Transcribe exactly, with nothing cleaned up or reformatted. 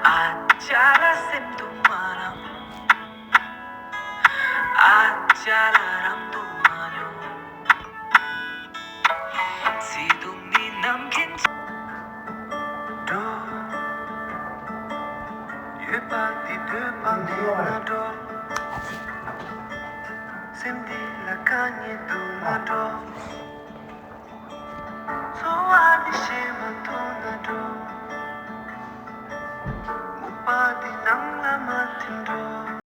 ཨ་ཅག་ལ་སེམས་སྡུག་མ་རང་། ཨ་ཅག་ལ་རང་སྡུག་མ་མྱོང་། སེམས་སྡུག་ནི་ནམ་མཁའི་འགྲོ། ཡོད་པ་འདི་འདོད་པ་མེད་ན་འགྲོ། སེམས་འདི་ལ་དཀའ་ངལ་འདུག་ན་འགྲོ། འཚོ་བ་འདི་ཞེ་མ་ཐུང་ན་འགྲོ། སྨུག་པ་འདི་ནང་ལ་མ་ཐིམ་འགྲོ།